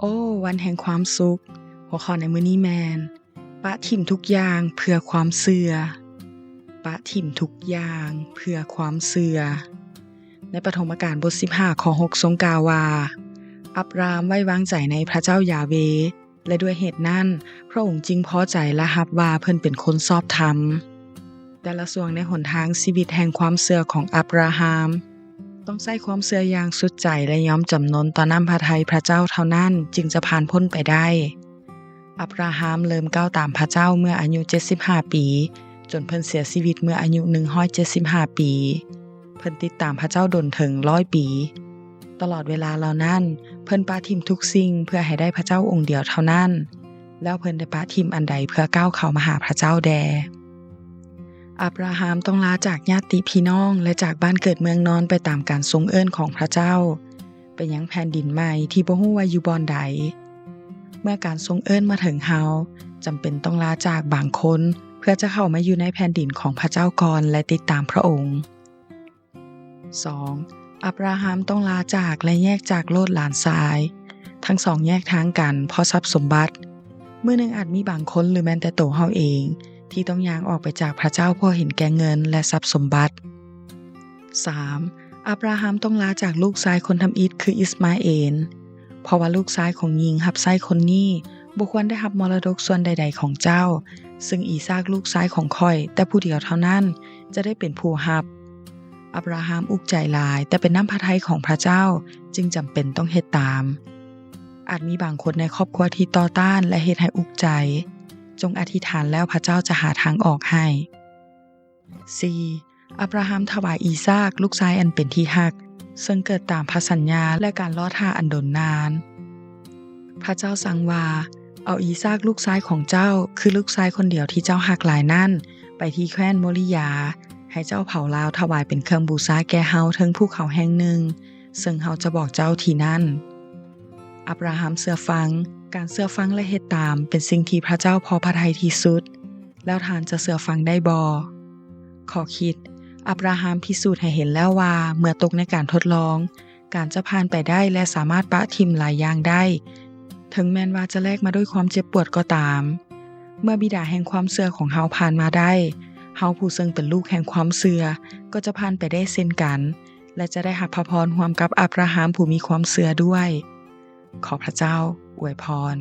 ໂອ້ ວັນແຫ່ງຄວາມສຸກ. ຫົວຂໍ້ໃນມື້ນີ້ແມ່ນ ປະຖິ້ມທຸກຢ່າງເພື່ອຄວາມເຊື່ອ. ປະຖິ້ມທຸກຢ່າງເພື່ອຄວາມເຊື່ອ. ໃນປະຖົມມະການບົດສິບຫ້າ ຂໍ້ຫົກ ຊົງກ່າວວ່າ, ອັບຣາຮາມໄວ້ວາງໃຈໃນພະເຈົ້າຢາເວ ແລະ ດ້ວຍເຫດນັ້ນ, ພະອົງຈຶ່ງພໍໃຈ ແລະ ຮັບວ່າເພິ່ນເປັນຄົນຊອບທຳ. ແຕ່ລະຊ່ວງໃນຫົນທາງຊີວິດແຫ່ງຄວາມເຊື່ອຂອງອັບຣາຮາມ ຕ້ອງໃຊ້ຄວາມເຊື່ອຢ່າງສຸດໃຈ ແລະ ຍອມຈຳນົນຕໍ່ນ້ຳພະໄທພະເຈົ້າເທົ່ານັ້ນຈຶ່ງຈະຜ່ານພົ້ນໄປໄດ້. ອັບຣາຮາມເລີ່ມກ້າວຕາມພະເຈົ້າເມື່ອອາຍຸເຈັດສິບຫ້າປີ, ຈົນເພິ່ນເສຍຊີວິດເມື່ອອາຍຸໜຶ່ງຮ້ອຍເຈັດສິບຫ້າປີ. ເພິ່ນຕິດຕາມພະເຈົ້າດົນເຖິງຮ້ອຍປີ. ຕະຫຼອດເວລາເຫຼົ່ານັ້ນ, ເພິ່ນປະຖິ້ມທຸກສິ່ງເພື່ອໃຫ້ໄດ້ພະເຈົ້າອົງດຽວເທົ່ານັ້ນ. ແລ້ວເພິ່ນໄດ້ປະຖິ້ມອັນໃດເພື່ອກ້າວເຂົ້າມາຫາພະເຈົ້າແດ່? ອັບຣາຮາມຕ້ອງລາຈາກຍາດຕິພີ່ນ້ອງ ແລະ ຈາກບ້ານເກີດເມືອງນອນໄປຕາມການຊົງເອີ້ນຂອງພະເຈົ້າ, ໄປຍັງແຜ່ນດິນໃໝ່ທີ່ບໍ່ຮູ້ວ່າຢູ່ບ່ອນໃດ. ເມື່ອການຊົງເອີ້ນມາເຖິງເຮົາ, ຈຳເປັນຕ້ອງລາຈາກບາງຄົນ ເພື່ອຈະເຂົ້າມາຢູ່ໃນແຜ່ນດິນຂອງພະເຈົ້າກ່ອນ ແລະ ຕິດຕາມພະອົງ. ສອງ, ອັບຣາຮາມຕ້ອງລາຈາກ ແລະ ແຍກຈາກໂລດຫຼານຊາຍ. ທັງສອງແຍກທາງກັນເພາະຊັບສົມບັດ. ມື້ໜຶ່ງອາດມີບາງຄົນ ຫຼື ແມ່ນແຕ່ໂຕເຮົາເອງ ທີ່ຕ້ອງຍ່າງອອກໄປຈາກພະເຈົ້າເພາະເຫັນແກ່ເງິນ ແລະ ຊັບສົມບັດ. ສາມ, ອັບຣາຮາມຕ້ອງລາຈາກລູກຊາຍຄົນທຳອິດ ຄື ອິດສະມາເອນ. ເພາະວ່າລູກຊາຍຂອງຍິງຮັບໃຊ້ຄົນນີ້ບໍ່ຄວນໄດ້ຮັບມໍລະດົກສ່ວນໃດໆຂອງເຈົ້າ, ເຊິ່ງອີຊາກລູກຊາຍຂອງຂ້ອຍແຕ່ຜູ້ດຽວເທົ່ານັ້ນຈະໄດ້ເປັນຜູ້ຮັບ. ອັບຣາຮາມອຸກໃຈຫຼາຍ, ແຕ່ເປັນນ້ຳພະໄທຂອງພະເຈົ້າຈຶ່ງຈຳເປັນຕ້ອງເຮັດຕາມ. ອາດມີບາງຄົນໃນຄອບຄົວທີ່ຕໍ່ຕ້ານ ແລະ ເຮັດໃຫ້ອຸກໃຈ. ຈົ່ງອະທິຖານແລ້ວພະເຈົ້າຈະຫາທາງອອກໃຫ້. ສີ່, ອັບຣາຮາມຖວາຍອີຊາກ ລູກຊາຍອັນເປັນທີ່ຮັກ, ເຊິ່ງເກີດຕາມພະສັນຍາ ແລະ ການລໍຖ້າອັນດົນນານ. ພະເຈົ້າສັ່ງວ່າ, ເອົາອີຊາກລູກຊາຍຂອງເຈົ້າ, ຄືລູກຊາຍຄົນດຽວທີ່ເຈົ້າຮັກຫຼາຍນັ້ນ, ໄປທີ່ແຄວ້ນໂມຣິຢາ, ໃຫ້ເຈົ້າເຜົາລາວຖວາຍເປັນເຄື່ອງບູຊາແກ່ເຮົາເທິງພູເຂົາແຫ່ງໜຶ່ງ, ເຊິ່ງເຮົາຈະບອກເຈົ້າທີ່ນັ້ນ. ອັບຣາຮາມເຊື່ອຟັງ. ການເຊື່ອຟັງ ແລະ ເຮັດຕາມ ເປັນສິ່ງທີ່ພະເຈົ້າພໍພະໄທທີ່ສຸດ. ແລ້ວທ່ານຈະເຊື່ອຟັງໄດ້ບໍ່? ຂໍ້ຄິດ, ອັບຣາຮາມພິສູດໃຫ້ເຫັນແລ້ວວ່າ ເມື່ອຕົກໃນການທົດລອງ, ການຈະຜ່ານໄປໄດ້ ແລະ ສາມາດປະຖິ້ມຫຼາຍຢ່າງໄດ້, ເຖິງແມ່ນວ່າຈະແລກມາດ້ວຍຄວາມເຈັບປວດກໍຕາມ. ເມື່ອບິດາແຫ່ງຄວາມເຊື່ອຂອງເຮົາຜ່ານມາໄດ້, ເຮົາຜູ້ເຊິ່ງເປັນລູກແຫ່ງຄວາມເຊື່ອ ກໍຈະຜ່ານໄປໄດ້ເຊັ່ນກັນ ແລະ ຈະໄດ້ຮັບພະພອນຮ່ວມກັບອັບຣາຮາມຜູ້ມີຄວາມເຊື່ອດ້ວຍ. ຂໍພະເຈົ້າອວຍພອນ.